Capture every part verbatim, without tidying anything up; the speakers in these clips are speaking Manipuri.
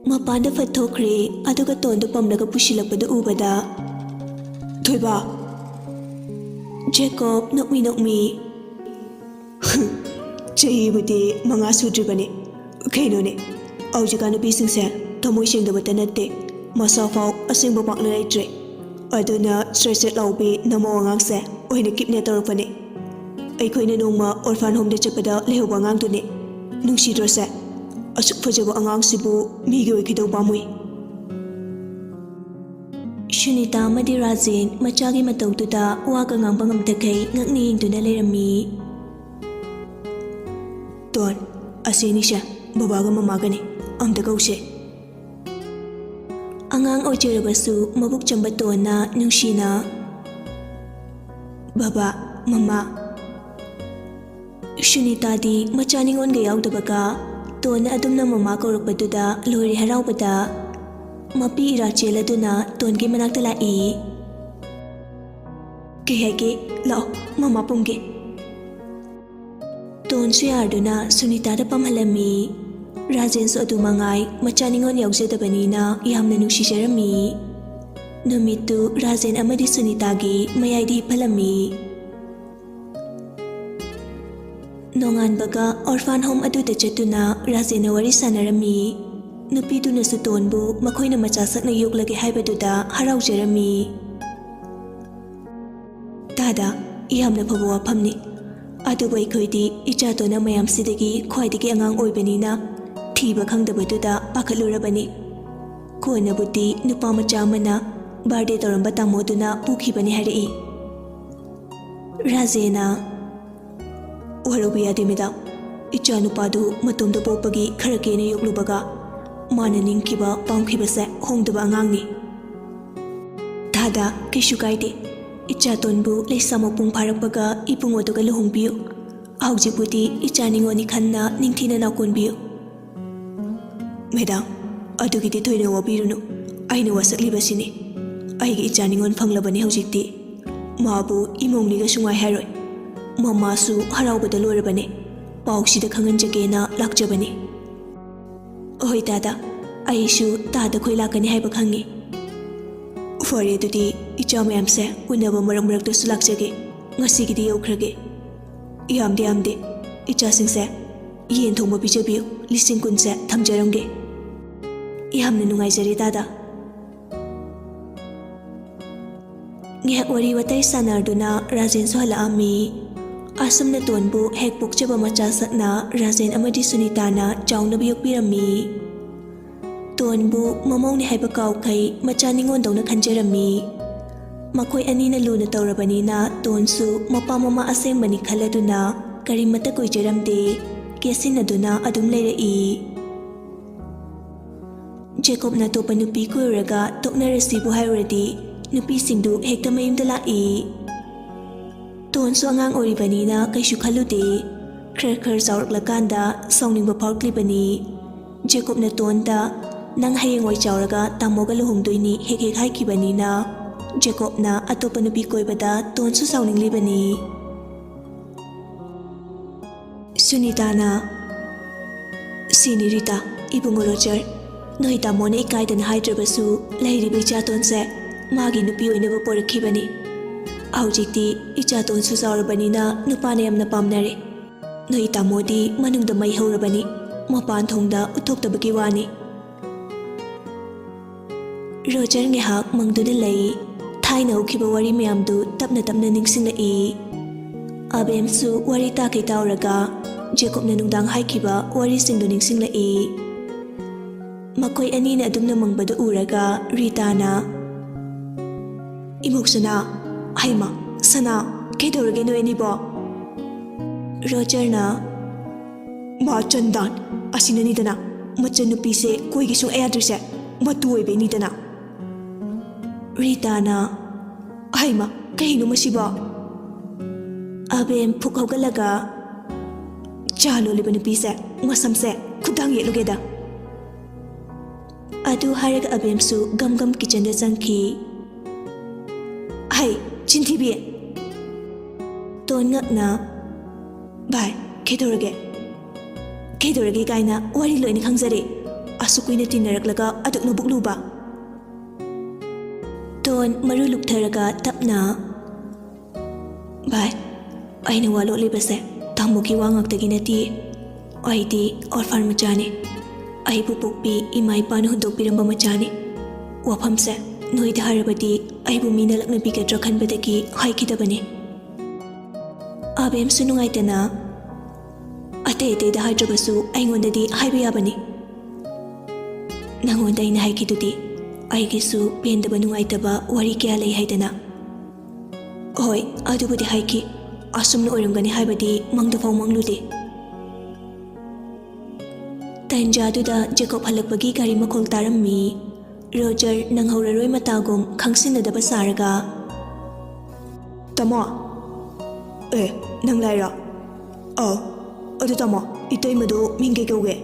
ꯃꯄꯥꯟꯗ ꯐꯠ ꯊꯣꯛꯈ꯭ꯔꯦ, ꯑꯗꯨꯒ ꯇꯣꯟꯗꯨ ꯄꯝꯂꯒ ꯄꯨꯁꯤꯜꯂꯛꯄꯗꯨ ꯎꯕꯗ, "ꯊꯣꯏꯕ!" ꯖꯦꯀꯣꯕ ꯅꯣꯛꯃꯤ ꯅꯣꯛꯃꯤ, "ꯆꯍꯤꯕꯨꯗꯤ ꯃꯉꯥ ꯁꯨꯗ꯭ꯔꯤꯕꯅꯤ꯫ ꯀꯩꯅꯣꯅꯦ, ꯍꯧꯖꯤꯛꯀꯥꯟ ꯅꯨꯄꯤꯁꯤꯡꯁꯦ ꯊꯃꯣꯏ ꯁꯦꯡꯗꯕꯇ ꯅꯠꯇꯦ, ꯃꯁꯥ ꯐꯥꯎ ꯑꯁꯦꯡꯕ ꯄꯥꯛꯅ ꯂꯩꯇ꯭ꯔꯦ꯫ ꯑꯗꯨꯅ ꯆ꯭ꯔꯦꯠ ꯆ꯭ꯔꯦꯠ ꯂꯥꯎꯕꯤ ꯅꯃꯧ ꯑꯉꯥꯡꯁꯦ ꯑꯣꯏꯅ ꯀꯤꯗꯅꯦꯞ ꯇꯧꯔꯛꯄꯅꯦ꯫ ꯑꯩꯈꯣꯏꯅ ꯅꯣꯡꯃ ꯑꯣꯔꯐꯥꯟ ꯍꯣꯝꯗ ꯆꯠꯄꯗ ꯂꯩꯍꯧꯕ ꯑꯉꯥꯡꯗꯨꯅꯦ꯫ ꯅꯨꯡꯁꯤꯗ꯭ꯔꯣꯁꯦ? ꯑꯁꯨꯛ ꯐꯖꯕ ꯑꯉꯥꯡꯁꯤꯕꯨ ꯃꯤꯒꯤ ꯑꯣꯏꯈꯤꯗꯧ ꯄꯥꯝꯃꯨꯏ꯫" ꯁꯨꯅꯤꯇꯥ ꯑꯃꯗꯤ ꯔꯥꯖꯦꯟ ꯃꯆꯥꯒꯤ ꯃꯇꯧꯗꯨꯗ ꯋꯥꯒ ꯉꯥꯡꯕ ꯉꯝꯗꯈꯩ ꯉꯛꯅ ꯌꯦꯡꯗꯨꯅ ꯂꯩꯔꯝꯃꯤ꯫ "ꯇꯣꯟ, ꯑꯁꯤꯅꯤꯁꯦ ꯕꯕꯥꯒ ꯃꯃꯥꯒꯅꯤ, ꯑꯝꯇ ꯀꯧꯁꯦ꯫" ꯑꯉꯥꯡ ꯑꯣꯏꯖꯔꯕꯁꯨ ꯃꯕꯨꯛ ꯆꯝꯕ ꯇꯣꯟꯅ ꯅꯨꯡꯁꯤꯅ, "ꯕꯕꯥ, ꯃꯃꯥ꯫" ꯁꯨꯅꯤꯇꯥꯗꯤ ꯃꯆꯥ ꯅꯤꯉꯣꯟꯒ ꯌꯥꯎꯗꯕꯒ ꯇꯣꯟꯅ ꯑꯗꯨꯝꯅ ꯃꯃꯥ ꯀꯧꯔꯛꯄꯗꯨꯗ ꯂꯣꯏꯔꯦ ꯍꯔꯥꯎꯕꯗ꯫ ꯃꯄꯤ ꯏꯔꯥ ꯆꯦꯜꯂꯗꯨꯅ ꯇꯣꯟꯒꯤ ꯃꯅꯥꯛꯇ ꯂꯥꯛꯏ꯫ "ꯀꯩ ꯍꯥꯏꯒꯦ? ꯂꯥꯛꯑꯣ, ꯃꯃꯥ ꯄꯨꯝꯒꯦ꯫" ꯇꯣꯟꯁꯨ ꯌꯥꯔꯗꯨꯅ ꯁꯨꯅꯤꯇꯥꯗ ꯄꯝꯍꯜꯂꯝꯃꯤ꯫ ꯔꯥꯖꯦꯟꯁꯨ ꯑꯗꯨ ꯃꯉꯥꯏ, ꯃꯆꯥ ꯅꯤꯉꯣꯜ ꯌꯥꯎꯖꯗꯕꯅꯤꯅ ꯌꯥꯝꯅ ꯅꯨꯡꯁꯤꯖꯔꯝꯃꯤ꯫ ꯅꯨꯃꯤꯠꯇꯨ ꯔꯥꯖꯦꯟ ꯑꯃꯗꯤ ꯁꯨꯅꯤꯇꯥꯒꯤ ꯃꯌꯥꯏꯗ ꯍꯤꯞꯍꯜꯂꯝꯃꯤ꯫ ꯅꯣꯡꯉꯥꯟꯕꯒ ꯑꯣꯔꯐꯥꯟ ꯍꯣꯝ ꯑꯗꯨꯗ ꯆꯠꯇꯨꯅ ꯔꯥꯖꯦꯟꯅ ꯋꯥꯔꯤ ꯁꯥꯟꯅꯔꯝꯃꯤ꯫ ꯅꯨꯄꯤꯗꯨꯅꯁꯨ ꯇꯣꯟꯕꯨ ꯃꯈꯣꯏꯅ ꯃꯆꯥ ꯁꯛꯅ ꯌꯣꯛꯂꯒꯦ ꯍꯥꯏꯕꯗꯨꯗ ꯍꯔꯥꯎꯖꯔꯝꯃꯤ꯫ "ꯇꯥꯗ, ꯌꯥꯝꯅ ꯐꯕ ꯋꯥꯐꯝꯅꯤ꯫ ꯑꯗꯨꯕꯨ ꯑꯩꯈꯣꯏꯗꯤ ꯏꯆꯥꯇꯣꯟꯅ ꯃꯌꯥꯝꯁꯤꯗꯒꯤ ꯈ꯭ꯋꯥꯏꯗꯒꯤ ꯑꯉꯥꯡ ꯑꯣꯏꯕꯅꯤꯅ ꯊꯤꯕ ꯈꯪꯗꯕꯗꯨꯗ ꯄꯥꯈꯠꯂꯨꯔꯕꯅꯤ꯫ ꯀꯣꯟꯅꯕꯨꯗꯤ ꯅꯨꯄꯥ ꯃꯆꯥ ꯑꯃꯅ ꯕꯥꯔꯗꯦ ꯇꯧꯔꯝꯕ ꯇꯥꯃꯣꯗꯨꯅ ꯄꯨꯈꯤꯕꯅꯤ ꯍꯥꯏꯔꯛꯏ꯫" ꯔꯥꯖꯦꯟꯅ, "ꯋꯥꯔꯧꯕ ꯌꯥꯗꯦ ꯃꯦꯗꯥꯝ꯫ ꯏꯆꯥ ꯅꯨꯄꯥꯗꯨ ꯃꯇꯣꯝꯇ ꯄꯣꯛꯄꯒꯤ ꯈꯔ ꯀꯦꯅ ꯌꯣꯛꯂꯨꯕꯒ ꯃꯥꯅ ꯅꯤꯡꯈꯤꯕ ꯄꯥꯝꯈꯤꯕꯁꯦ ꯍꯣꯡꯗꯕ ꯑꯉꯥꯡꯅꯤ꯫" "ꯇꯥꯗ, ꯀꯩꯁꯨ ꯀꯥꯏꯗꯦ꯫ ꯏꯆꯥꯇꯣꯟꯕꯨ ꯂꯩꯁꯥ ꯃꯄꯨꯡ ꯐꯥꯔꯛꯄꯒ ꯏꯕꯨꯡꯉꯣꯗꯨꯒ ꯂꯨꯍꯣꯡꯕꯤꯌꯨ꯫ ꯍꯧꯖꯤꯛꯄꯨꯗꯤ ꯏꯆꯥ ꯅꯤꯉꯣꯜꯅꯤ ꯈꯟꯅ ꯅꯤꯡꯊꯤꯅ ꯅꯥꯎꯀꯣꯟꯕꯤꯌꯨ꯫" "ꯃꯦꯗꯥꯝ, ꯑꯗꯨꯒꯤꯗꯤ ꯊꯣꯏꯅ ꯋꯥꯕꯤꯔꯨꯅꯨ꯫ ꯑꯩꯅ ꯋꯥꯁꯛꯂꯤꯕꯁꯤꯅꯤ꯫ ꯑꯩꯒꯤ ꯏꯆꯥ ꯅꯤꯉꯣꯜ ꯐꯪꯂꯕꯅꯤ ꯍꯧꯖꯤꯛꯇꯤ꯫ ꯃꯥꯕꯨ ꯏꯃꯧꯅꯤꯒꯁꯨ ꯉꯥꯏ ꯍꯥꯏꯔꯣꯏ꯫ ꯃꯃꯥꯁꯨ ꯍꯔꯥꯎꯕꯗ ꯂꯣꯏꯔꯕꯅꯦ꯫ ꯄꯥꯎꯁꯤꯗ ꯈꯪꯍꯟꯖꯒꯦꯅ ꯂꯥꯛꯆꯕꯅꯤ꯫" "ꯍꯣꯏ ꯇꯥꯗ, ꯑꯩꯁꯨ ꯇꯥꯗ ꯈꯣꯏ ꯂꯥꯛꯀꯅꯤ ꯍꯥꯏꯕ ꯈꯪꯉꯤ꯫ ꯐꯔꯦ, ꯑꯗꯨꯗꯤ ꯏꯆꯥ ꯃꯌꯥꯝꯁꯦ ꯎꯅꯕ ꯃꯔꯛ ꯃꯔꯛꯇꯁꯨ ꯂꯥꯛꯆꯒꯦ꯫ ꯉꯁꯤꯒꯤꯗꯤ ꯌꯧꯈ꯭ꯔꯒꯦ꯫ ꯌꯥꯝꯗꯦ, ꯌꯥꯝꯗꯦ꯫ ꯏꯆꯥꯁꯤꯡꯁꯦ ꯌꯦꯟ ꯊꯣꯡꯕ ꯄꯤꯖꯕꯤꯌꯨ꯫ ꯂꯤꯁꯤꯡ ꯀꯨꯟꯁꯦ ꯊꯝꯖꯔꯝꯒꯦ꯫ ꯌꯥꯝꯅ ꯅꯨꯡꯉꯥꯏꯖꯔꯦ, ꯇꯥꯗ꯫ ꯉꯥꯏꯍꯥꯛ ꯋꯥꯔꯤ ꯋꯥꯇꯥꯏ ꯁꯥꯟꯅꯗꯨꯅ ꯔꯥꯖꯦꯟꯁꯨ ꯍꯜꯂꯛꯑꯝꯃꯤ꯫ ꯑꯁꯨꯝꯅ ꯇꯣꯟꯕꯨ ꯍꯦꯛ ꯄꯣꯛꯆꯕ ꯃꯆꯥ ꯁꯛꯅ ꯔꯥꯖꯦꯟ ꯑꯃꯗꯤ ꯁꯨꯅꯤꯇꯥꯅ ꯆꯥꯎꯅꯕ ꯌꯣꯛꯄꯤꯔꯝꯃꯤ꯫ ꯇꯣꯟꯕꯨ ꯃꯃꯧꯅꯤ ꯍꯥꯏꯕ ꯀꯥꯎꯈꯩ ꯃꯆꯥ ꯅꯤꯉꯣꯟꯗꯧꯅ ꯈꯟꯖꯔꯝꯃꯤ꯫ ꯃꯈꯣꯏ ꯑꯅꯤꯅ ꯂꯨꯅ ꯇꯧꯔꯕꯅꯤꯅ ꯇꯣꯟꯁꯨ ꯃꯄꯥ ꯃꯃꯥ ꯑꯁꯦꯡꯕꯅꯤ ꯈꯜꯂꯗꯨꯅ ꯀꯔꯤꯃꯠꯇ ꯀꯣꯏꯖꯔꯝꯗꯦ꯫ ꯀꯦꯠꯁꯤꯟꯅꯗꯨꯅ ꯑꯗꯨꯝ ꯂꯩꯔꯛꯏ꯫ ꯖꯦꯀꯣꯕꯅ ꯑꯇꯣꯞꯄ ꯅꯨꯄꯤ ꯀꯣꯏꯔꯨꯔꯒ ꯇꯣꯛꯅꯔꯁꯤꯕꯨ ꯍꯥꯏꯔꯨꯔꯗꯤ ꯅꯨꯄꯤꯁꯤꯡꯗꯨ ꯍꯦꯛꯇ ꯃꯌꯨꯝꯗ ꯂꯥꯛꯏ꯫ ꯇꯣꯟꯁꯨ ꯑꯉꯥꯡ ꯑꯣꯏꯔꯤꯕꯅꯤꯅ ꯀꯩꯁꯨ ꯈꯜꯂꯨꯗꯦ꯫ ꯈꯔ ꯈꯔ ꯆꯥꯎꯔꯛꯂꯀꯥꯟꯗ ꯁꯥꯎꯅꯤꯡꯕ ꯐꯥꯎꯔꯛꯂꯤꯕꯅꯤ꯫ ꯖꯦꯀꯣꯕꯅ ꯇꯣꯟꯗ, "ꯅꯪ ꯍꯌꯦꯡꯋꯥꯏ ꯆꯥꯎꯔꯒ ꯇꯥꯃꯣꯒ ꯂꯨꯍꯣꯡꯗꯣꯏꯅꯤ" ꯍꯦꯛ ꯍꯦꯛ ꯍꯥꯏꯈꯤꯕꯅꯤꯅ ꯖꯦꯀꯣꯕꯅ ꯑꯇꯣꯞꯄ ꯅꯨꯄꯤ ꯀꯣꯏꯕꯗ ꯇꯣꯟꯁꯨ ꯁꯥꯎꯅꯤꯡꯂꯤꯕꯅꯤ꯫ ꯁꯨꯅꯤꯇꯥꯅ, "ꯁꯤꯅꯤ ꯔꯤꯇꯥ, ꯏꯕꯨꯡꯉꯣ ꯔꯣꯖꯔ, ꯅꯣꯏ ꯇꯥꯃꯣꯅ ꯏꯀꯥꯏꯗꯅ ꯍꯥꯏꯗ꯭ꯔꯕꯁꯨ ꯂꯩꯔꯤꯕ ꯏꯆꯥꯇꯣꯟꯁꯦ ꯃꯥꯒꯤ ꯅꯨꯄꯤ ꯑꯣꯏꯅꯕ ꯄꯣꯔꯛꯈꯤꯕꯅꯤ꯫ ꯍꯧꯖꯤꯛꯇꯤ ꯏꯆꯥꯇꯣꯟꯁꯨ ꯆꯥꯎꯔꯕꯅꯤꯅ ꯅꯨꯄꯥꯅ ꯌꯥꯝꯅ ꯄꯥꯝꯅꯔꯦ꯫ ꯅꯣꯏ ꯇꯥꯃꯣꯗꯤ ꯃꯅꯨꯡꯗ ꯃꯩ ꯍꯧꯔꯕꯅꯤ, ꯃꯄꯥꯟ ꯊꯣꯡꯗ ꯎꯠꯊꯣꯛꯇꯕꯒꯤ ꯋꯥꯅꯤ꯫" ꯔꯣꯖꯔ ꯉꯥꯏꯍꯥꯛ ꯃꯪꯗꯨꯅ ꯂꯩ꯫ ꯊꯥꯏꯅ ꯍꯧꯈꯤꯕ ꯋꯥꯔꯤ ꯃꯌꯥꯝꯗꯨ ꯇꯞꯅ ꯇꯞꯅ ꯅꯤꯡꯁꯤꯡꯂꯛꯏ꯫ ꯑꯕꯦꯝꯁꯨ ꯋꯥꯔꯤ ꯇꯥꯈꯩ ꯇꯥꯎꯔꯒ ꯖꯦꯀꯣꯕꯅ ꯅꯨꯡꯗꯥꯡ ꯍꯥꯏꯈꯤꯕ ꯋꯥꯔꯤꯁꯤꯡꯗꯨ ꯅꯤꯡꯁꯤꯡꯂꯛꯏ꯫ ꯃꯈꯣꯏ ꯑꯅꯤꯅ ꯑꯗꯨꯝꯅ ꯃꯪꯕꯗꯨ ꯎꯔꯒ ꯔꯤꯇꯥꯅ, "ꯏꯃꯧ ꯁꯅꯥ, ꯍꯩꯃ, ꯁꯅꯥ, ꯀꯩꯗꯧꯔꯒꯦ ꯅꯣꯏ ꯑꯅꯤꯕꯣ?" ꯔꯣꯖꯔꯅ, "ꯃꯥ ꯆꯟꯗꯥꯟ, ꯑꯁꯤꯅꯅꯤꯗꯅ ꯃꯆꯟꯅꯨꯄꯤꯁꯦ ꯀꯣꯏꯒꯦ ꯁꯨꯡꯌꯥ ꯌꯥꯗ꯭ꯔꯤꯁꯦ, ꯃꯇꯨ ꯑꯣꯏꯕꯩꯅꯤꯗꯅ꯫" ꯔꯤꯇꯥꯅ, "ꯍꯩꯃ, ꯀꯩꯅꯣ ꯃꯁꯤꯕꯣ?" ꯑꯕꯦꯝ ꯐꯨꯛ ꯍꯧꯒꯠꯂꯒ, "ꯆꯥ ꯂꯣꯜꯂꯤꯕ ꯅꯨꯄꯤꯁꯦ, ꯃꯁꯝꯁꯦ ꯈꯨꯗꯥꯡ ꯌꯦꯠꯂꯨꯒꯦꯗ꯫" ꯑꯗꯨ ꯍꯥꯏꯔꯒ ꯑꯕꯦꯝꯁꯨ ꯒꯝ ꯒꯝ ꯀꯤꯆꯟꯗ ꯆꯪꯈꯤ꯫ "ꯍꯩ, ꯆꯤꯟꯊꯤꯕꯤ!" ꯇꯣꯟ ꯉꯛꯅ, "ꯚꯥꯏ, ꯀꯩꯗꯧꯔꯒꯦ? ꯀꯩꯗꯧꯔꯒꯦ ꯀꯥꯏꯅ ꯋꯥꯔꯤ ꯂꯣꯏꯅ ꯈꯪꯖꯔꯦ꯫ ꯑꯁꯨꯛ ꯀꯨꯏꯅ ꯇꯤꯟꯅꯔꯛꯂꯒ ꯑꯗꯨꯛ ꯅꯕꯨꯛ ꯂꯨꯕ? ꯇꯣꯟ ꯃꯔꯨ ꯂꯨꯛꯊꯔꯒ ꯇꯞꯅ, "ꯚꯥꯏ, ꯑꯩꯅ ꯋꯥ ꯂꯣꯠꯂꯤꯕꯁꯦ ꯇꯥꯃꯣꯒꯤ ꯋꯥ ꯉꯥꯛꯇꯒꯤ ꯅꯠꯇꯦ꯫ ꯑꯩꯗꯤ ꯑꯣꯔꯐꯥꯟ ꯃꯆꯥꯅꯤ꯫ ꯑꯩꯕꯨ ꯄꯣꯛꯄꯤ ꯏꯃꯥ ꯏꯄꯥꯅ ꯍꯨꯟꯗꯣꯛꯄꯤꯔꯝꯕ ꯃꯆꯥꯅꯤ꯫ ꯋꯥꯐꯝꯁꯦ ꯅꯣꯏꯗ ꯍꯥꯏꯔꯕꯗꯤ ꯑꯩꯕꯨ ꯃꯤꯅ ꯂꯛꯅꯕꯤꯒꯗ꯭ꯔꯥ ꯈꯟꯕꯗꯒꯤ ꯍꯥꯏꯈꯤꯗꯕꯅꯤ꯫ ꯑꯕꯦꯝꯁꯨ ꯅꯨꯡꯉꯥꯏꯇꯅ, "ꯑꯇꯩ ꯑꯇꯩꯗ ꯍꯥꯏꯗ꯭ꯔꯕꯁꯨ ꯑꯩꯉꯣꯟꯗꯗꯤ ꯍꯥꯏꯕ ꯌꯥꯕꯅꯤ꯫ ꯅꯪꯉꯣꯟꯗ ꯑꯩꯅ ꯍꯥꯏꯈꯤꯗꯨꯗꯤ ꯑꯩꯒꯤꯁꯨ ꯄꯦꯟꯗꯕ ꯅꯨꯡꯉꯥꯏꯇꯕ ꯋꯥꯔꯤ ꯀꯌꯥ ꯂꯩ ꯍꯥꯏꯗꯅ꯫" "ꯍꯣꯏ, ꯑꯗꯨꯕꯨꯗꯤ ꯍꯥꯏꯈꯤ꯫ ꯑꯁꯨꯝꯅ ꯑꯣꯏꯔꯝꯒꯅꯤ ꯍꯥꯏꯕꯗꯤ ꯃꯪꯗ ꯐꯥꯎ ꯃꯪꯂꯨꯗꯦ꯫" ꯇꯟꯖꯥꯗꯨꯗ ꯖꯦꯀꯣꯕ ꯍꯜꯂꯛꯄꯒꯤ ꯒꯥꯔꯤ ꯃꯈꯣꯜ ꯇꯥꯔꯝꯃꯤ꯫ ꯔꯣꯖꯔ ꯅꯪꯍꯧꯔꯔꯣꯏ ꯃꯇꯥꯒꯨꯝ ꯈꯪꯁꯤꯟꯅꯗꯕ ꯁꯥꯔꯒ, "ꯇꯥꯃꯣ꯫ ꯑꯦ, ꯅꯪ ꯂꯥꯏꯔꯣ? ꯑꯧ, ꯑꯗꯨ ꯇꯥꯃꯣ, ꯏꯇꯩꯃꯗꯣ ꯃꯤꯡ ꯀꯩ ꯀꯧꯒꯦ?"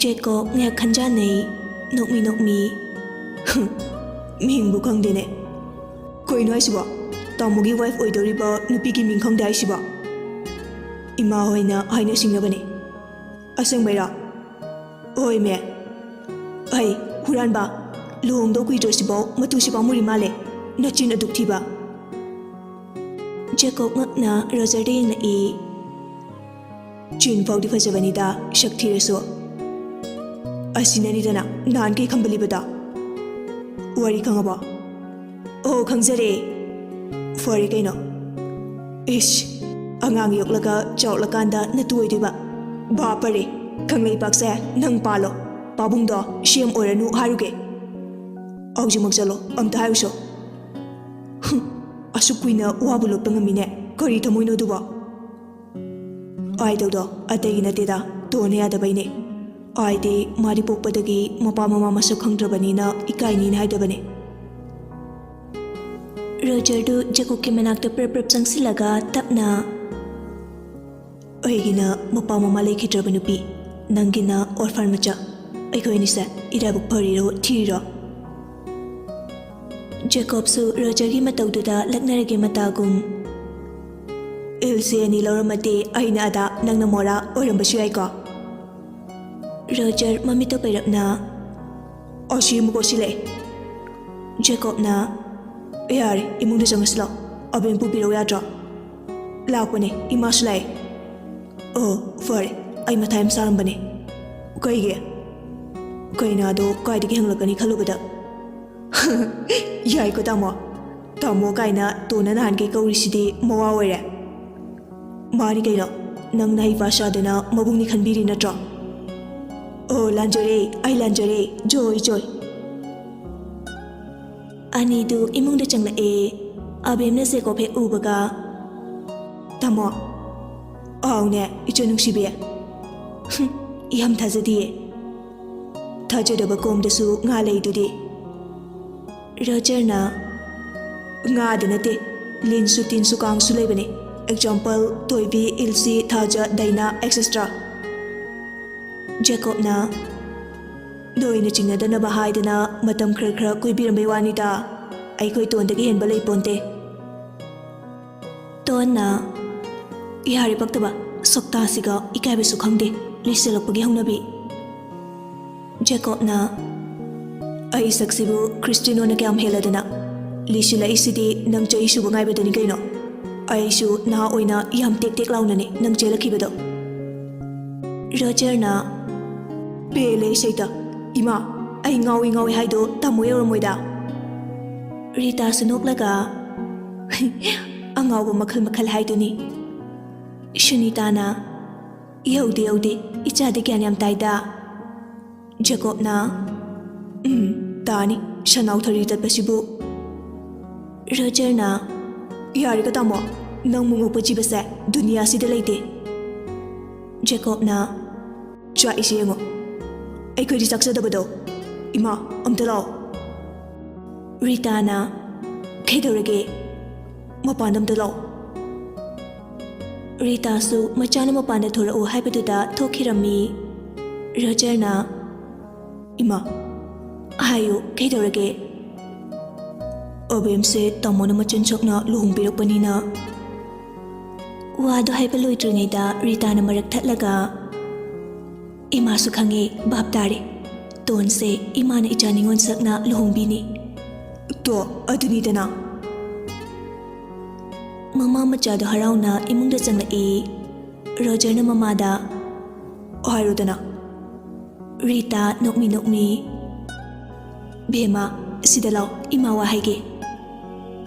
ꯖꯦꯀꯣꯕ ꯉꯥꯏꯍꯥꯛ ꯈꯟꯖꯥꯟꯅꯩ, ꯅꯣꯛꯃꯤ ꯅꯣꯛꯃꯤ꯫ "ꯃꯤꯡꯕꯨ ꯈꯪꯗꯦꯅꯦ꯫ ꯀꯩꯅꯣ ꯍꯥꯏꯁꯤꯕꯣ? ꯇꯥꯃꯣꯒꯤ ꯋꯥꯏꯐ ꯑꯣꯏꯗꯧꯔꯤꯕ ꯅꯨꯄꯤꯒꯤ ꯃꯤꯡ ꯈꯪꯗꯦ ꯍꯥꯏꯁꯤꯕꯣ? ꯏꯃꯥ ꯍꯣꯏꯅ ꯍꯥꯏꯅ ꯁꯤꯡꯅꯕꯅꯦ꯫" "ꯑꯁꯦꯡꯕꯩꯔꯣ?" "ꯍꯣꯏ, ꯃꯦ꯫" "ꯑꯩ, ꯍꯨꯔꯥꯟꯕ, ꯂꯨꯍꯣꯡꯗꯧ ꯀꯨꯏꯗ꯭ꯔꯁꯤꯐꯥꯎ ꯃꯇꯨꯁꯤ ꯄꯥꯝꯃꯨꯔꯤ ꯃꯥꯜꯂꯦ, ꯅꯆꯤꯟ ꯑꯗꯨꯛ ꯊꯤꯕ!" ꯖꯦꯀꯣꯕ ꯉꯛꯅ ꯔꯣꯖꯔꯗ ꯌꯦꯡꯂꯛꯏ꯫ "ꯆꯤꯟ ꯐꯥꯎꯗꯤ ꯐꯖꯕꯅꯤꯗ, ꯁꯛ ꯊꯤꯔꯁꯨ꯫ ꯑꯁꯤꯅꯅꯤꯗꯅ ꯅꯍꯥꯟꯈꯩ ꯈꯝꯕꯜꯂꯤꯕꯗꯣ꯫ ꯋꯥꯔꯤ ꯈꯪꯉꯕꯣ?" "ꯑꯣ, ꯈꯪꯖꯔꯦ꯫ ꯐꯔꯦ ꯀꯩꯅꯣ꯫ ꯏꯁ, ꯑꯉꯥꯡ ꯌꯣꯛꯂꯒ ꯆꯥꯎꯔꯛꯂꯀꯥꯟꯗ ꯅꯇꯨ ꯑꯣꯏꯗꯣꯏꯕ꯫ ꯚꯥꯞ ꯐꯔꯦ, ꯀꯪꯂꯩꯄꯥꯛꯁꯦ ꯅꯪ ꯄꯥꯜꯂꯣ, ꯄꯥꯕꯨꯡꯗꯣ ꯁꯤ ꯑꯦꯝ ꯑꯣꯏꯔꯅꯨ ꯍꯥꯏꯔꯨꯒꯦ꯫ ꯍꯧꯖꯤꯛꯃꯛ ꯆꯠꯂꯣ, ꯑꯝꯇ ꯍꯥꯏꯔꯨꯁꯣ꯫" "ꯍꯨꯝ, ꯑꯁꯨꯛ ꯀꯨꯏꯅ ꯋꯥꯕꯨ ꯂꯣꯠꯄ ꯉꯝꯃꯤꯅꯦ, ꯀꯔꯤ ꯊꯃꯣꯏꯅꯣ ꯑꯗꯨꯕꯣ?" "ꯑꯥꯏ ꯇꯧꯗꯣ ꯑꯇꯩꯒꯤ ꯅꯠꯇꯦꯗ, ꯇꯣꯟꯅ ꯌꯥꯗꯕꯩꯅꯦ꯫ ꯑꯥꯏꯗꯤ ꯃꯥꯗꯤ ꯄꯣꯛꯄꯗꯒꯤ ꯃꯄꯥ ꯃꯃꯥ ꯃꯁꯛ ꯈꯪꯗ꯭ꯔꯕꯅꯤꯅ ꯏꯀꯥꯏꯅꯤꯅ ꯍꯥꯏꯗꯕꯅꯦ꯫" ꯔꯣꯖꯔꯗꯨ ꯖꯦꯀꯣꯕꯀꯤ ꯃꯅꯥꯛꯇ ꯄ꯭ꯔꯞ ꯄ꯭ꯔꯞ ꯆꯪꯁꯤꯜꯂꯒ ꯇꯞꯅ, "ꯑꯩꯒꯤꯅ ꯃꯄꯥ ꯃꯃꯥ ꯂꯩꯈꯤꯗ꯭ꯔꯕ ꯅꯨꯄꯤ, ꯅꯪꯒꯤꯅ ꯑꯣꯔꯐꯥꯟ ꯃꯆꯥ꯫ ꯑꯩꯈꯣꯏ ꯑꯅꯤꯁꯦ ꯏꯔꯥꯏꯕꯛ ꯐꯔꯤꯔꯣ ꯊꯤꯔꯤꯔꯣ?" ꯖꯦꯀꯣꯕꯁꯨ ꯔꯣꯖꯔꯒꯤ ꯃꯇꯧꯗꯨꯗ ꯂꯛꯅꯔꯒꯦ ꯃꯇꯥꯒꯨꯝ, "ꯏꯜꯁꯦ ꯑꯅꯤ ꯂꯧꯔꯝꯃꯗꯤ ꯑꯩꯅ ꯑꯗꯥ, ꯅꯪꯅ ꯃꯣꯔꯥ ꯑꯣꯏꯔꯝꯕꯁꯨ ꯌꯥꯏꯀꯣ?" ꯔꯣꯖꯔ ꯃꯃꯤꯠꯇꯣ ꯄꯩꯔꯞꯅ, "ꯑꯁꯤ ꯑꯃꯨꯛ ꯑꯣꯠꯁꯤꯜꯂꯛꯑꯦ꯫" ꯖꯦꯀꯣꯕꯅ, "ꯌꯥꯔꯦ, ꯏꯃꯨꯡꯗ ꯆꯪꯉꯁꯤ ꯂꯥꯛꯑꯣ꯫ ꯑꯕꯦꯝ ꯄꯨꯕꯤꯔꯛꯎ ꯌꯥꯗ꯭ꯔꯣ? ꯂꯥꯛꯄꯅꯦ, ꯏꯃꯥꯁꯨ ꯂꯥꯛꯑꯦ꯫" "ꯑꯣ, ꯐꯔꯦ, ꯑꯩ ꯃꯊꯥ ꯌꯥꯝ ꯁꯥꯔꯝꯕꯅꯦ꯫" "ꯀꯩꯒꯤ?" "ꯀꯩꯅꯥꯗꯣ ꯀꯥꯏꯗꯒꯤ ꯍꯪꯂꯛꯀꯅꯤ ꯈꯜꯂꯨꯕꯗ꯫" "ꯌꯥꯏꯀꯣ ꯇꯥꯃꯣ꯫ ꯇꯥꯃꯣ ꯀꯥꯏꯅ ꯇꯣꯟꯅ ꯅꯍꯥꯟꯈꯩ ꯀꯧꯔꯤꯁꯤꯗꯤ ꯃꯋꯥ ꯑꯣꯏꯔꯦ꯫" "ꯃꯥꯅꯤ ꯀꯩꯅꯣ, ꯅꯪꯅ ꯍꯩꯄꯥ ꯁꯥꯗꯅ ꯃꯕꯨꯡꯅꯤ ꯈꯟꯕꯤꯔꯤ ꯅꯠꯇ꯭ꯔꯣ?" "ꯑꯣ, ꯂꯥꯟꯖꯔꯦ, ꯑꯩ ꯂꯥꯟꯖꯔꯦ꯫ ꯖꯣꯏ, ꯖꯣꯏ꯫" ꯑꯅꯤꯗꯨ ꯏꯃꯨꯡꯗ ꯆꯪꯂꯛꯑꯦ꯫ ꯑꯕꯦꯝꯅ ꯖꯦꯀꯣꯕ ꯍꯦꯛ ꯎꯕꯒ, "ꯇꯥꯃꯣ꯫" "ꯑꯥꯎꯅꯦ, ꯏꯆꯟ ꯅꯨꯡꯁꯤꯕꯤ꯫" "ꯍꯨꯝ, ꯌꯥꯝ ꯊꯥꯖꯗꯤꯌꯦ꯫" "ꯊꯥꯖꯗꯕ ꯀꯣꯝꯗꯁꯨ ꯉꯥ ꯂꯩꯗꯨꯗꯤ꯫" ꯔꯣꯖꯔꯅ, "ꯉꯥꯗ ꯅꯠꯇꯦ, ꯂꯤꯟꯁꯨ ꯇꯤꯟꯁꯨ ꯀꯥꯡꯁꯨ ꯂꯩꯕꯅꯦ꯫ ꯑꯦꯛꯖꯥꯝꯄꯜ, ꯊꯣꯏꯕꯤ, ꯏꯜꯁꯤ, ꯊꯥꯖ, ꯗꯥꯏꯅꯥ, ꯑꯦꯛꯁꯦꯇ꯭ꯔꯥ꯫" ꯖꯦꯀꯣꯕꯅ, "ꯅꯣꯏꯅ ꯆꯤꯡꯅꯗꯅꯕ ꯍꯥꯏꯗꯅ ꯃꯇꯝ ꯈꯔ ꯈꯔ ꯀꯣꯏꯕꯤꯔꯝꯕꯩ ꯋꯥꯅꯤꯗ꯫ ꯑꯩꯈꯣꯏ ꯇꯣꯟꯗꯒꯤ ꯍꯦꯟꯕ ꯂꯩꯄꯣꯟꯇꯦ꯫" ꯇꯣꯟꯅ, "ꯌꯥꯔꯦ ꯄꯛꯇꯕ, ꯁꯛꯇꯥꯁꯤꯒ ꯏꯀꯥꯏꯕꯁꯨ ꯈꯪꯗꯦ, ꯂꯤꯁꯤꯜꯂꯛꯄꯒꯤ ꯍꯧꯅꯕꯤ꯫" ꯖꯦꯀꯣꯕꯅ, "ꯑꯩ ꯁꯛꯁꯤꯕꯨ ꯈ꯭ꯔꯤꯁꯇꯤꯅꯣꯅ ꯀꯌꯥꯝ ꯍꯦꯜꯂꯗꯅ? ꯂꯤꯁꯤꯜꯂꯛꯏꯁꯤꯗꯤ ꯅꯪ ꯆꯍꯤ ꯁꯨꯕ ꯉꯥꯏꯕꯗꯅꯤ ꯀꯩꯅꯣ꯫ ꯑꯩꯁꯨ ꯅꯍꯥ ꯑꯣꯏꯅ ꯌꯥꯝ ꯇꯦꯛ ꯇꯦꯛ ꯂꯥꯎꯅꯅꯦ ꯅꯪ ꯆꯦꯜꯂꯛꯈꯤꯕꯗꯣ꯫" ꯔꯣꯖꯔꯅ, "ꯄꯦꯜꯂꯦ ꯏꯁꯩꯇ꯫ ꯏꯃꯥ, ꯑꯩ ꯉꯥꯎꯏ ꯉꯥꯎꯏ ꯍꯥꯏꯗꯣ ꯇꯥꯃꯣ ꯌꯧꯔꯝꯃꯣꯏꯗ꯫" ꯔꯤꯇꯥꯁꯨ ꯅꯣꯛꯂꯒ, "ꯑꯉꯥꯎꯕ ꯃꯈꯜ ꯃꯈꯜ ꯍꯥꯏꯗꯨꯅꯤ꯫" ꯁꯨꯅꯤꯇꯥꯅ, "ꯌꯧꯗꯦ, ꯌꯧꯗꯦ, ꯏꯆꯥꯗꯤ ꯒ꯭ꯌꯥꯟ ꯌꯥꯝ ꯇꯥꯏꯗ꯫" ꯖꯦꯀꯣꯕꯅ, "ꯎꯝ, ꯇꯥꯅꯤ, ꯁꯟꯅꯥꯎ ꯊꯔꯤ ꯇꯠꯄꯁꯤꯕꯨ꯫" ꯔꯣꯖꯔꯅ, "ꯌꯥꯔꯦꯀꯣ ꯇꯥꯃꯣ, ꯅꯪ ꯃꯨꯛ ꯃꯨꯛꯄ ꯖꯤꯕꯁꯦ ꯗꯨꯅꯤꯌꯥꯁꯤꯗ ꯂꯩꯇꯦ꯫" ꯖꯦꯀꯣꯕꯅ, "ꯆꯥꯛꯏꯁꯦ ꯌꯦꯡꯉꯣ, ꯑꯩꯈꯣꯏꯗꯤ ꯆꯥꯛ ꯆꯥꯗꯕꯗꯣ꯫ ꯏꯃꯥ, ꯑꯝꯇ ꯂꯥꯛꯑꯣ꯫" ꯔꯤꯇꯥꯅ, "ꯀꯩꯗꯧꯔꯒꯦ? ꯃꯄꯥꯟꯗ ꯑꯝꯇ ꯂꯥꯛꯑꯣ꯫" ꯔꯤꯇꯥꯁꯨ ꯃꯆꯥꯅ ꯃꯄꯥꯟꯗ ꯊꯣꯔꯛꯎ ꯍꯥꯏꯕꯗꯨꯗ ꯊꯣꯛꯈꯤꯔꯝꯃꯤ꯫ ꯔꯣꯖꯔꯅ, "ꯏꯃꯥ, ꯍꯥꯏꯌꯨ, ꯀꯩꯗꯧꯔꯒꯦ?" "ꯑꯕꯦꯝꯁꯦ ꯇꯥꯃꯣꯅ ꯃꯆꯤꯟ ꯁꯛꯅ ꯂꯨꯍꯣꯡꯕꯤꯔꯛꯄꯅꯤꯅ꯫" ꯋꯥꯗꯣ ꯍꯥꯏꯕ ꯂꯣꯏꯗ꯭ꯔꯤꯉꯩꯗ ꯔꯤꯇꯥꯅ ꯃꯔꯛ ꯊꯠꯂꯒ, ꯏꯃꯥꯁꯨ ꯈꯪꯉꯦ, ꯚꯥꯞ ꯇꯥꯔꯦ꯫ ꯇꯣꯟꯁꯦ ꯏꯃꯥꯅ ꯏꯆꯥ ꯅꯤꯉꯣꯜ ꯁꯛꯅ ꯂꯨꯍꯣꯡꯕꯤꯅꯤ꯫ ꯇꯣ, ꯑꯗꯨꯅꯤꯗꯅ꯫ ꯃꯃꯥ ꯃꯆꯥꯗꯣ ꯍꯔꯥꯎꯅ ꯏꯃꯨꯡꯗ ꯆꯪꯂꯛꯏ꯫ ꯔꯣꯖꯔꯅ ꯃꯃꯥꯗ, "ꯍꯥꯏꯔꯣꯗꯅ꯫" ꯔꯤꯇꯥ ꯅꯣꯛꯃꯤ ꯅꯣꯛꯃꯤ, "ꯕꯦꯝꯃ, ꯁꯤꯗ ꯂꯥꯎ, ꯏꯃꯥ ꯋꯥ ꯍꯥꯏꯒꯦ꯫"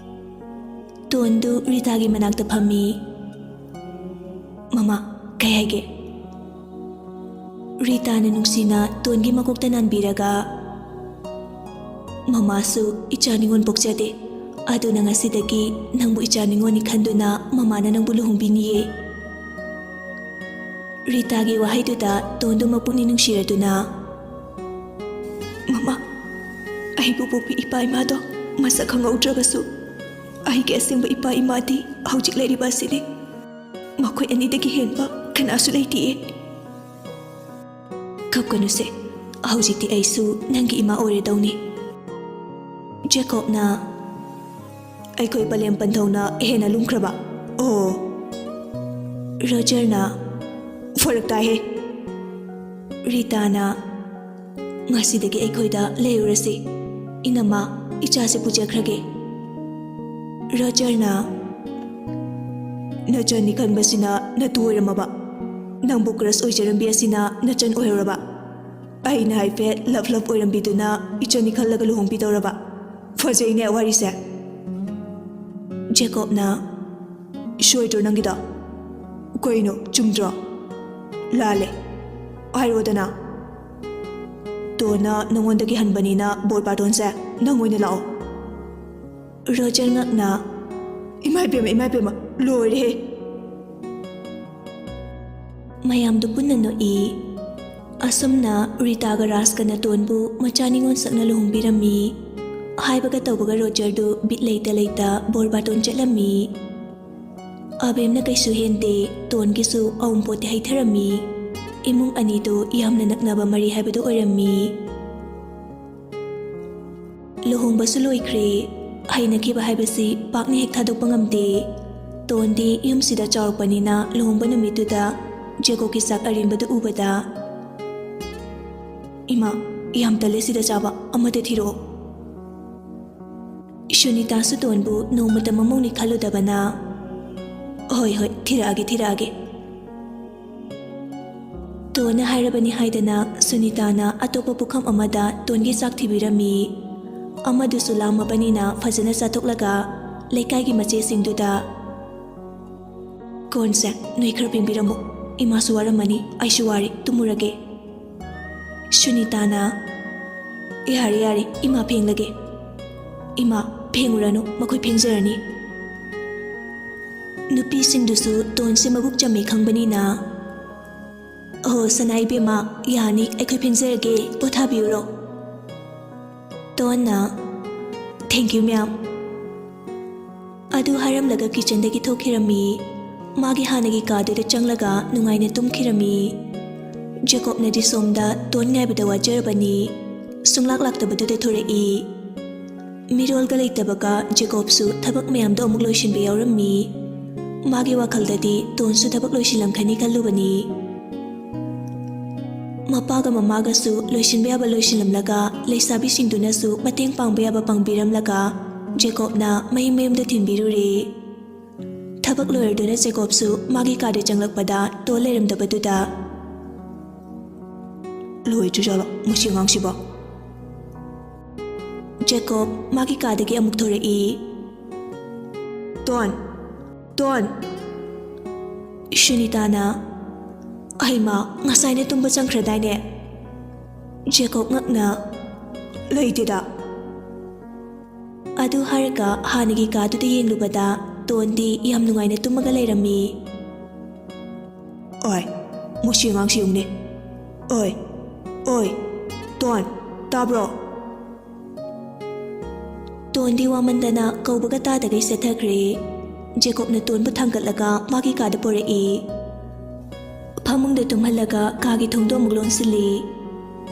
ꯇꯣꯟꯗꯨ ꯔꯤꯇꯥꯒꯤ ꯃꯅꯥꯛꯇ ꯐꯝꯃꯤ꯫ "ꯃꯃꯥ, ꯀꯩ ꯍꯥꯏꯒꯦ?" ꯔꯤꯇꯥꯅ ꯅꯨꯡꯁꯤꯅ ꯇꯣꯟꯒꯤ ꯃꯀꯣꯛꯇ ꯅꯥꯟꯕꯤꯔꯒ, "ꯃꯃꯥꯁꯨ ꯏꯆꯥ ꯅꯤꯉꯣꯜ ꯄꯣꯛꯆꯗꯦ, ꯑꯗꯨꯅ ꯉꯁꯤꯗꯒꯤ ꯅꯪꯕꯨ ꯏꯆꯥ ꯅꯤꯉꯣꯜꯅꯤ ꯈꯟꯗꯨꯅ ꯃꯃꯥꯅ ꯅꯪꯕꯨ ꯂꯨꯍꯣꯡꯕꯤꯅꯤꯌꯦ꯫" ꯔꯤꯇꯥꯒꯤ ꯋꯥꯍꯩꯗꯨꯗ ꯇꯣꯟꯗꯨ ꯃꯄꯨꯛꯅꯤꯡ ꯅꯨꯡꯁꯤꯔꯗꯨꯅ, "ꯃꯃꯥ, ꯑꯩꯕꯨ ꯄꯣꯛꯄꯤ ꯏꯄꯥ ꯏꯃꯥꯗꯣ ꯃꯁꯛ ꯈꯪꯍꯧꯗ꯭ꯔꯕꯁꯨ, ꯑꯩꯒꯤ ꯑꯁꯦꯡꯕ ꯏꯄꯥ ꯏꯃꯥꯗꯤ ꯍꯧꯖꯤꯛ ꯂꯩꯔꯤꯕ ꯑꯁꯤꯅꯤ꯫ ꯃꯈꯣꯏ ꯑꯅꯤꯗꯒꯤ ꯍꯦꯟꯕ ꯀꯅꯥꯁꯨ ꯂꯩꯇꯤꯌꯦ꯫ ꯀꯞꯀꯅꯨꯁꯦ, ꯍꯧꯖꯤꯛꯇꯤ ꯑꯩꯁꯨ ꯅꯪꯒꯤ ꯏꯃꯥ ꯑꯣꯏꯔꯗꯧꯅꯤ꯫" ꯖꯦꯀꯣꯕꯅ, "ꯑꯩꯈꯣꯏ ꯄꯂꯦꯝ ꯄꯟꯊꯧꯅ ꯍꯦꯟꯅ ꯂꯨꯝꯈ꯭ꯔꯕ? ꯑꯣ꯫" ꯔꯣꯖꯔꯅ, "ꯐꯔꯛ ꯇꯥꯏꯍꯦ꯫" ꯔꯤꯇꯥꯅ, "ꯉꯁꯤꯗꯒꯤ ꯑꯩꯈꯣꯏꯗ ꯂꯩꯔꯨꯔꯁꯤ꯫ ꯏꯅꯝꯃ, ꯏꯆꯥꯁꯦ ꯄꯨꯖꯈ꯭ꯔꯒꯦ꯫" ꯔꯣꯖꯔꯅ, "ꯅꯆꯟꯅꯤ ꯈꯟꯕꯁꯤꯅ ꯅꯇꯨ ꯑꯣꯏꯔꯝꯃꯕ? ꯅꯪꯕꯨ ꯀ꯭ꯔꯁ ꯑꯣꯏꯖꯔꯝꯕꯤ ꯑꯁꯤꯅ ꯅꯆꯟ ꯑꯣꯏꯍꯧꯔꯕ? ꯑꯩꯅ ꯍꯥꯏꯐꯦꯠ ꯂꯞ ꯂꯞ ꯑꯣꯏꯔꯝꯕꯤꯗꯨꯅ ꯏꯆꯟꯅꯤ ꯈꯜꯂꯒ ꯂꯨꯍꯣꯡꯕꯤꯗꯧꯔꯕ? ꯐꯖꯩꯅꯦ ꯋꯥꯔꯤꯁꯦ꯫" ꯖꯦꯀꯣꯕꯅ, "ꯁꯣꯏꯗ꯭ꯔꯣ ꯅꯪꯒꯤꯗꯣ? ꯀꯩꯅꯣ, ꯆꯨꯝꯗ꯭ꯔꯣ? ꯂꯥꯜꯂꯦ꯫ ꯍꯥꯏꯔꯣꯗꯅ꯫ ꯇꯣꯟꯅ ꯅꯉꯣꯟꯗꯒꯤ ꯍꯟꯕꯅꯤꯅ ꯕꯣꯔ ꯕꯥꯇꯣꯟꯁꯦ ꯅꯪ ꯑꯣꯏꯅ ꯂꯥꯛꯑꯣ꯫" ꯔꯣꯖꯔ ꯉꯛꯅ, "ꯏꯃꯥ ꯏꯕꯦꯝꯃ, ꯏꯃꯥ ꯏꯕꯦꯝꯃ, ꯂꯣꯏꯔꯦꯍꯦ!" ꯃꯌꯥꯝꯗꯨ ꯄꯨꯟꯅ ꯅꯣꯛꯏ꯫ ꯑꯁꯨꯝꯅ ꯔꯤꯇꯥꯒ ꯔꯥꯖꯀ ꯅꯇꯣꯟꯕꯨ ꯃꯆꯥ ꯅꯤꯉꯣꯜ ꯁꯛꯅ ꯂꯨꯍꯣꯡꯕꯤꯔꯝꯃꯤ꯫ ꯍꯥꯏꯕꯒ ꯇꯧꯕꯒ ꯔꯣꯖꯔꯗꯨ ꯕꯤꯠ ꯂꯩꯇ ꯂꯩꯇ ꯕꯣꯔ ꯕꯥꯇꯣꯟ ꯆꯠꯂꯝꯃꯤ꯫ ꯑꯕꯦꯝꯅ ꯀꯩꯁꯨ ꯍꯦꯟꯗꯦ, ꯇꯣꯟꯒꯤꯁꯨ ꯑꯎꯟꯄꯣꯠꯇꯤ ꯍꯩꯊꯔꯝꯃꯤ꯫ ꯏꯃꯨꯡ ꯑꯅꯤꯗꯨ ꯌꯥꯝꯅ ꯅꯛꯅꯕ ꯃꯔꯤ ꯍꯥꯏꯕꯗꯨ ꯑꯣꯏꯔꯝꯃꯤ꯫ ꯂꯨꯍꯣꯡꯕꯁꯨ ꯂꯣꯏꯈ꯭ꯔꯦ꯫ ꯍꯩꯅꯈꯤꯕ ꯍꯥꯏꯕꯁꯤ ꯄꯥꯛꯅ ꯍꯦꯛ ꯊꯥꯗꯣꯛꯄ ꯉꯝꯗꯦ꯫ ꯇꯣꯟꯗꯤ ꯌꯨꯝꯁꯤꯗ ꯆꯥꯎꯔꯛꯄꯅꯤꯅ ꯂꯨꯍꯣꯡꯕ ꯅꯨꯃꯤꯠꯇꯨꯗ ꯖꯦꯀꯣꯕꯀꯤ ꯆꯥꯛ ꯑꯔꯦꯝꯕꯗꯨ ꯎꯕꯗ, "ꯏꯃꯥ, ꯌꯥꯝ ꯇꯜꯂꯦ ꯁꯤꯗ ꯆꯥꯕ, ꯑꯃꯗ ꯊꯤꯔꯛꯑꯣ꯫" ꯁꯨꯅꯤꯇꯥꯁꯨ ꯇꯣꯟꯕꯨ ꯅꯣꯡꯃꯇ ꯃꯃꯧꯅꯤ ꯈꯜꯂꯨꯗꯕꯅ, "ꯍꯣꯏ, ꯍꯣꯏ, ꯊꯤꯔꯛꯑꯒꯦ, ꯊꯤꯔꯛꯑꯒꯦ꯫" ꯇꯣꯟꯅ ꯍꯥꯏꯔꯕꯅꯤ ꯍꯥꯏꯗꯅ ꯁꯨꯅꯤꯇꯥꯅ ꯑꯇꯣꯞꯄ ꯄꯨꯈꯝ ꯑꯃꯗ ꯇꯣꯟꯒꯤ ꯆꯥꯛ ꯊꯤꯕꯤꯔꯝꯃꯤ꯫ ꯑꯃꯗꯨꯁꯨ ꯂꯥꯝꯃꯕꯅꯤꯅ ꯐꯖꯅ ꯆꯥꯊꯣꯛꯂꯒ ꯂꯩꯀꯥꯏꯒꯤ ꯃꯆꯦꯁꯤꯡꯗꯨꯗ, "ꯀꯣꯟꯁꯦ ꯅꯣꯏ ꯈꯔ ꯐꯦꯡꯕꯤꯔꯝꯃꯨ, ꯏꯃꯥꯁꯨ ꯋꯥꯔꯝꯃꯅꯤ, ꯑꯩꯁꯨ ꯋꯥꯔꯦ, ꯇꯨꯝꯃꯨꯔꯒꯦ꯫" ꯁꯨꯅꯤꯇꯥꯅ, "ꯌꯥꯔꯦ, ꯌꯥꯔꯦ, ꯏꯃꯥ ꯐꯦꯡꯂꯒꯦ꯫" "ꯏꯃꯥ, ꯐꯦꯡꯉꯨꯔꯅꯨ, ꯃꯈꯣꯏ ꯐꯦꯡꯖꯔꯅꯤ꯫" ꯅꯨꯄꯤꯁꯤꯡꯗꯨꯁꯨ ꯇꯣꯟꯁꯦ ꯃꯕꯨꯛ ꯆꯝꯃꯦ ꯈꯪꯕꯅꯤꯅ, "ꯑꯍꯣ, ꯁꯅꯥ ꯏꯕꯦꯝꯃ, ꯌꯥꯅꯤ, ꯑꯩꯈꯣꯏ ꯐꯦꯡꯖꯔꯒꯦ, ꯄꯣꯊꯥꯕꯤꯌꯨꯔꯣ꯫" ꯇꯣꯟꯅ, "Thank you, ma'am꯫" ꯑꯗꯨ ꯍꯥꯏꯔꯝꯂꯒ ꯀꯤꯆꯟꯗꯒꯤ ꯊꯣꯛꯈꯤꯔꯝꯃꯤ꯫ ꯃꯥꯒꯤ ꯍꯥꯟꯅꯒꯤ ꯀꯥꯗꯨꯗ ꯆꯪꯂꯒ ꯅꯨꯡꯉꯥꯏꯅ ꯇꯨꯝꯈꯤꯔꯝꯃꯤ꯫ ꯖꯦꯀꯣꯕꯅꯗꯤ ꯁꯣꯝꯗ ꯇꯣꯟ ꯉꯥꯏꯕꯗ ꯋꯥꯖꯔꯕꯅꯤ꯫ ꯁꯨꯡꯂꯥꯛ ꯂꯥꯛꯇꯕꯗꯨꯗ ꯊꯣꯔꯛꯏ꯫ ꯃꯤꯔꯣꯜꯒ ꯂꯩꯇꯕꯒ ꯖꯦꯀꯣꯕꯁꯨ ꯊꯕꯛ ꯃꯌꯥꯝꯗꯣ ꯑꯃꯨꯛ ꯂꯣꯏꯁꯤꯟꯕ ꯌꯥꯎꯔꯝꯃꯤ꯫ ꯃꯥꯒꯤ ꯋꯥꯈꯜꯗꯗꯤ ꯇꯣꯟꯁꯨ ꯊꯕꯛ ꯂꯣꯏꯁꯤꯜꯂꯝꯈꯅꯤ ꯈꯜꯂꯨꯕꯅꯤ꯫ ꯃꯄꯥꯒ ꯃꯃꯥꯒꯁꯨ ꯂꯣꯏꯁꯤꯟꯕ ꯌꯥꯕ ꯂꯣꯏꯁꯤꯜꯂꯝꯂꯒ, ꯂꯩꯁꯥꯕꯤꯁꯤꯡꯗꯨꯅꯁꯨ ꯃꯇꯦꯡ ꯄꯥꯡꯕ ꯌꯥꯕ ꯄꯥꯡꯕꯤꯔꯝꯂꯒ, ꯖꯦꯀꯣꯕꯅ ꯃꯌꯨꯝ ꯃꯌꯨꯝꯗ ꯊꯤꯟꯕꯤꯔꯨꯔꯦ꯫ ꯊꯕꯛ ꯂꯣꯏꯔꯗꯨꯅ ꯖꯦꯀꯣꯕꯁꯨ ꯃꯥꯒꯤ ꯀꯥꯗ ꯆꯪꯂꯛꯄꯗ ꯇꯣꯟ ꯂꯩꯔꯝꯗꯕꯗꯨꯗ, "ꯂꯣꯏꯗ꯭ꯔꯤꯖꯥꯠꯂꯣ ꯃꯁꯤ ꯑꯉꯥꯡꯁꯤꯕꯣ?" ꯖꯦꯀꯣꯕ ꯃꯥꯒꯤ ꯀꯥꯗꯒꯤ ꯑꯃꯨꯛ ꯊꯣꯔꯛꯏ꯫ "Tone, tone!" ꯁꯨꯅꯤꯇꯥꯅ, "ꯑꯩꯃ, ꯉꯁꯥꯏꯅ ꯇꯨꯝꯕ ꯆꯪꯈ꯭ꯔꯗꯥꯏꯅꯦ?" ꯖꯦꯀꯣꯕ ꯉꯛꯅ, "ꯂꯩꯇꯦꯗ꯫" ꯑꯗꯨ ꯍꯥꯏꯔꯒ ꯍꯥꯟꯅꯒꯤ ꯀꯥꯗꯨꯗ ꯌꯦꯡꯂꯨꯕꯗ ꯇꯣꯟꯗꯤ ꯌꯥꯝ ꯅꯨꯡꯉꯥꯏꯅ ꯇꯨꯝꯃꯒ ꯂꯩꯔꯝꯃꯤ꯫ "ꯑꯣꯏ, ꯃꯁꯤ ꯑꯉꯥꯡꯁꯤ ꯌꯦꯡꯉꯨꯅꯦ꯫ ꯑꯣꯏ, ꯑꯣꯏ, ꯇꯣꯟ, ꯇꯥꯕ꯭ꯔꯣ?" ꯇꯣꯟꯗꯤ ꯋꯥꯃꯟꯗꯅ ꯀꯧꯕꯒ ꯇꯥꯗꯒꯩ ꯆꯠꯊꯈ꯭ꯔꯦ꯫ ꯖꯦꯀꯣꯕꯅ ꯇꯣꯟꯕꯨ ꯊꯥꯡꯒꯠꯂꯒ ꯃꯥꯒꯤ ꯀꯥꯗ ꯄꯨꯔꯛꯏ꯫ ꯐꯃꯨꯡꯗ ꯇꯨꯝꯍꯜꯂꯒ ꯀꯥꯒꯤ ꯊꯣꯡꯗꯣ ꯑꯃꯨꯛ ꯂꯣꯟꯁꯤꯜꯂꯤ꯫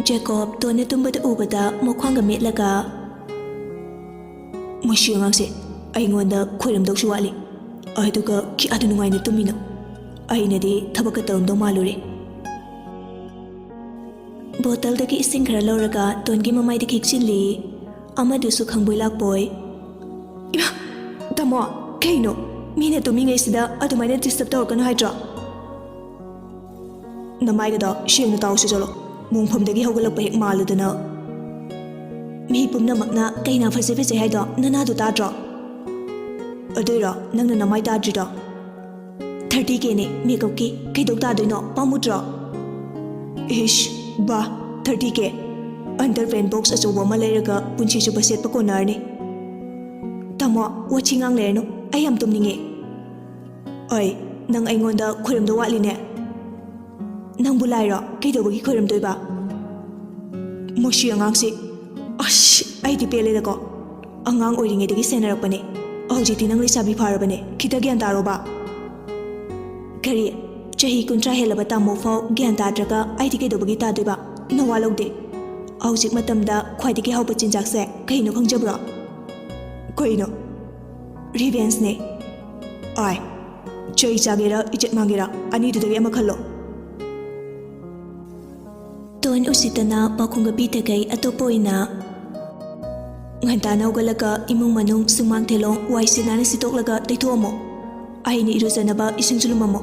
ꯖꯦꯀꯣꯕ ꯇꯣꯟꯅ ꯇꯨꯝꯕꯗ ꯎꯕꯗ ꯃꯈ꯭ꯋꯥꯡꯒ ꯃꯦꯠꯂꯒ, "ꯃꯁꯤ ꯑꯉꯥꯡꯁꯦ ꯑꯩꯉꯣꯟꯗ ꯈꯣꯏꯔꯝꯗꯧꯁꯨ ꯋꯥꯠꯂꯤ, ꯑꯗꯨꯒ ꯀꯌꯥꯗ ꯅꯨꯡꯉꯥꯏꯅ ꯇꯨꯝꯃꯤꯅꯣ? ꯑꯩꯅꯗꯤ ꯊꯕꯛꯀ ꯇꯧꯔꯝꯗꯧ ꯃꯥꯜꯂꯨꯔꯦ꯫" ꯕꯣꯇꯜꯗꯒꯤ ꯏꯁꯤꯡ ꯈꯔ ꯂꯧꯔꯒ ꯇꯣꯟꯒꯤ ꯃꯃꯥꯏꯗ ꯈꯤꯛꯆꯤꯜꯂꯤ꯫ ꯑꯃꯗꯨꯁꯨ ꯈꯪꯕꯣꯏ ꯂꯥꯛꯄꯣꯏ꯫ ꯏꯃꯥ! ꯇꯥꯃꯣ, ꯀꯩꯅꯣ? ꯃꯤꯅ ꯇꯨꯝꯃꯤꯉꯩꯁꯤꯗ ꯑꯗꯨꯃꯥꯏꯅ ꯗꯤꯁꯇꯔꯕ ꯇꯧꯔꯛꯀꯅꯨ ꯍꯥꯏꯗ꯭ꯔꯣ? ꯅꯃꯥꯏꯒꯗꯣ ꯁꯦꯡꯅ ꯇꯥꯎꯁꯤ ꯆꯠꯂꯣ꯫ ꯃꯣꯡꯐꯝꯗꯒꯤ ꯍꯧꯒꯠꯂꯛꯄ ꯍꯦꯛ ꯃꯥꯜꯂꯗꯅ꯫ ꯃꯤ ꯄꯨꯝꯅꯃꯛꯅ ꯀꯩꯅ ꯐꯖꯩ ꯐꯖꯩ ꯍꯥꯏꯗꯣ ꯅꯅꯥꯗꯣ ꯇꯥꯗ꯭ꯔꯣ? ꯑꯗꯨꯏꯔꯣ ꯅꯪꯅ ꯅꯃꯥꯏ ꯇꯥꯗ꯭ꯔꯤꯗꯣ? ꯊꯥꯔꯇꯤ ꯀꯦꯅꯦ ꯃꯦꯀꯞꯀꯤ, ꯀꯩꯗꯧ ꯇꯥꯗꯣꯏꯅꯣ? ꯄꯥꯝꯃꯨꯗ꯭ꯔꯣ? ꯏꯁ, ꯕꯥ, ꯊꯥꯔꯇꯤ ꯀꯦ꯫ ꯑꯟꯗꯔ ꯄꯦꯟ ꯕꯣꯛꯁ ꯑꯆꯧꯕ ꯑꯃ ꯂꯩꯔꯒ ꯄꯨꯟꯁꯤ ꯆꯨꯞꯄ ꯁꯦꯠꯄ ꯀꯣꯟꯅꯔꯅꯤ꯫ ꯇꯥꯃꯣ, ꯋꯥꯊꯤ ꯉꯥꯡ ꯂꯩꯔꯅꯨ, ꯑꯩ ꯌꯥꯝ ꯇꯨꯝꯅꯤꯡꯉꯦ꯫ ꯑꯩ, ꯅꯪ ꯑꯩꯉꯣꯟꯗ ꯈꯣꯏꯔꯝꯗꯧ ꯋꯥꯠꯂꯤꯅꯦ꯫ ꯅꯪꯕꯨ ꯂꯥꯏꯔꯣ? ꯀꯩꯗꯧꯕꯒꯤ ꯈꯣꯏꯔꯝꯗꯣꯏꯕ? ꯃꯁꯤ ꯑꯉꯥꯡꯁꯤ, ꯑꯁ, ꯑꯩꯗꯤ ꯄꯦꯜꯂꯦꯗꯀꯣ꯫ ꯑꯉꯥꯡ ꯑꯣꯏꯔꯤꯉꯩꯗꯒꯤ ꯁꯦꯟꯅꯔꯛꯄꯅꯦ, ꯍꯧꯖꯤꯛꯇꯤ ꯅꯪ ꯂꯩꯁꯥꯕꯤ ꯐꯥꯔꯕꯅꯦ, ꯈꯤꯇ ꯒ꯭ꯌꯥꯟ ꯇꯥꯔꯣꯕ꯫ ꯀꯔꯤ? ꯆꯍꯤ ꯀꯨꯟꯊ꯭ꯔꯥ ꯍꯦꯜꯂꯕ ꯇꯥꯃꯣ ꯐꯥꯎ ꯒ꯭ꯌꯥꯟ ꯇꯥꯗ꯭ꯔꯒ ꯑꯩꯗꯤ ꯀꯩꯗꯧꯕꯒꯤ ꯇꯥꯗꯣꯏꯕ? ꯅꯋꯥ ꯂꯧꯗꯦ꯫ ꯍꯧꯖꯤꯛ ꯃꯇꯝꯗ ꯈ꯭ꯋꯥꯏꯗꯒꯤ ꯍꯥꯎꯕ ꯆꯤꯟꯖꯥꯛꯁꯦ ꯀꯩꯅꯣ ꯈꯪꯖꯕ꯭ꯔꯣ? ꯀꯩꯅꯣ? ꯔꯤꯚꯦꯟꯁꯅꯦ꯫ ꯑꯥꯏ, ꯆꯩ ꯆꯥꯒꯦꯔꯥ, ꯏꯖꯠ ꯃꯥꯡꯒꯦꯔꯥ, ꯑꯅꯤꯗꯨꯗꯒꯤ ꯑꯃ ꯈꯜꯂꯣ꯫ ꯇꯣꯟ ꯎꯁꯤꯠꯇꯅ ꯄꯥꯎꯈꯨꯝꯒ ꯄꯤꯗꯈꯩ ꯑꯇꯣꯞꯄ ꯑꯣꯏꯅ, ꯉꯟꯇꯥꯅ ꯍꯧꯒꯠꯂꯒ ꯏꯃꯨꯡ ꯃꯅꯨꯡ, ꯁꯨꯃꯥꯡ ꯊꯦꯂꯣꯡ, ꯋꯥꯏ ꯁꯤꯠ ꯅꯥꯟꯅ ꯁꯤꯠꯇꯣꯛꯂꯒ ꯇꯩꯊꯣꯛꯑꯝꯃꯣ꯫ ꯑꯩꯅ ꯏꯔꯨꯖꯅꯕ ꯏꯁꯤꯡꯁꯨ ꯂꯨꯝꯃꯝꯃꯣ꯫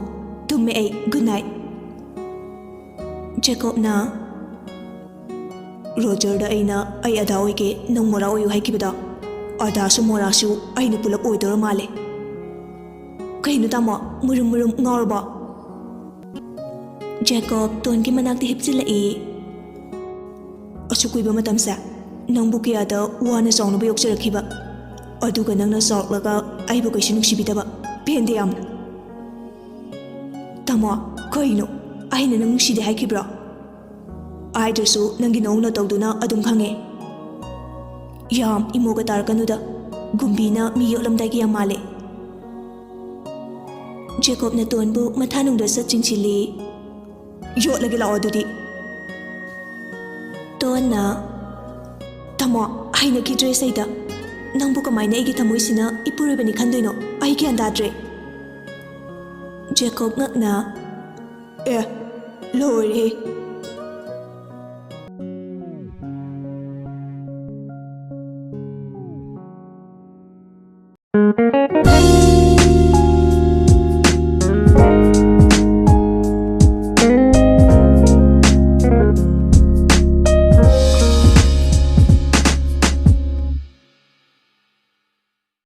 ꯇꯨꯝꯃꯦ ꯑꯩ꯫ Good night. ꯖꯦꯀꯣꯕꯅ, ꯔꯣꯖꯔꯗ ꯑꯩꯅ "ꯑꯩ ꯑꯗꯥ ꯑꯣꯏꯒꯦ, ꯅꯪ ꯃꯣꯔꯥ ꯑꯣꯏꯌꯨ" ꯍꯥꯏꯈꯤꯕꯗꯣ, ꯑꯗꯥꯁꯨ ꯃꯣꯔꯥꯁꯨ ꯑꯩꯅ ꯄꯨꯂꯞ ꯑꯣꯏꯗꯧꯔ ꯃꯥꯜꯂꯦ꯫ ꯀꯩꯅꯣ ꯇꯥꯃꯣ, ꯃꯨꯔꯨꯝ ꯃꯨꯔꯨꯝ ꯉꯥꯎꯔꯕꯣ? ꯖꯦꯀꯣꯕ ꯇꯣꯟꯒꯤ ꯃꯅꯥꯛꯇ ꯍꯤꯞꯆꯤꯜꯂꯛꯏ꯫ ꯑꯁꯨꯛ ꯀꯨꯏꯕ ꯃꯇꯝꯁꯦ ꯅꯪꯕꯨ ꯀꯌꯥꯗ ꯋꯥꯅ ꯆꯥꯎꯅꯕ ꯌꯣꯛꯆꯔꯛꯈꯤꯕ, ꯑꯗꯨꯒ ꯅꯪꯅ ꯆꯥꯎꯔꯛꯂꯒ ꯑꯩꯕꯨ ꯀꯩꯁꯨ ꯅꯨꯡꯁꯤꯕꯤꯗꯕ꯫ ꯄꯦꯟꯗꯦ ꯌꯥꯝꯅ꯫ ꯇꯥꯃꯣ, ꯀꯩꯅꯣ? ꯑꯩꯅ ꯅꯪ ꯅꯨꯡꯁꯤꯗꯦ ꯍꯥꯏꯈꯤꯕ꯭ꯔꯣ? ꯍꯥꯏꯗ꯭ꯔꯁꯨ ꯅꯪꯒꯤ ꯅꯑꯣꯡ ꯅꯇꯧꯗꯨꯅ ꯑꯗꯨꯝ ꯈꯪꯉꯦ꯫ ꯌꯥꯝ ꯏꯃꯣꯒ ꯇꯥꯔꯛꯀꯅꯨꯗ, ꯒꯨꯝꯕꯤꯅ ꯃꯤ ꯌꯣꯠꯂꯝꯗꯥꯏꯒꯤ ꯌꯥꯝ ꯃꯥꯜꯂꯦ꯫ ꯖꯦꯀꯣꯕꯅ ꯇꯣꯟꯕꯨ ꯃꯊꯥꯅꯨꯡꯗ ꯁꯠ ꯆꯤꯡꯁꯤꯜꯂꯤ꯫ ꯌꯣꯠꯂꯒꯦ ꯂꯥꯛꯑꯣ ꯑꯗꯨꯗꯤ꯫ ꯇꯣꯟꯅ, ꯇꯥꯃꯣ, ꯍꯩꯅꯈꯤꯗ꯭ꯔꯦ ꯁꯩꯗ꯫ ꯅꯪꯕꯨ ꯀꯃꯥꯏꯅ ꯑꯩꯒꯤ ꯊꯃꯣꯏꯁꯤꯅ ꯏꯄꯨꯔꯣꯏꯕꯅꯤ ꯈꯟꯗꯣꯏꯅꯣ? ꯑꯩ ꯒ꯭ꯌꯥꯟ ꯇꯥꯗ꯭ꯔꯦ꯫ ꯖꯦꯀꯣꯕ ꯉꯛꯅ, ꯑꯦ, ꯂꯣꯏꯔꯦꯍꯦ꯫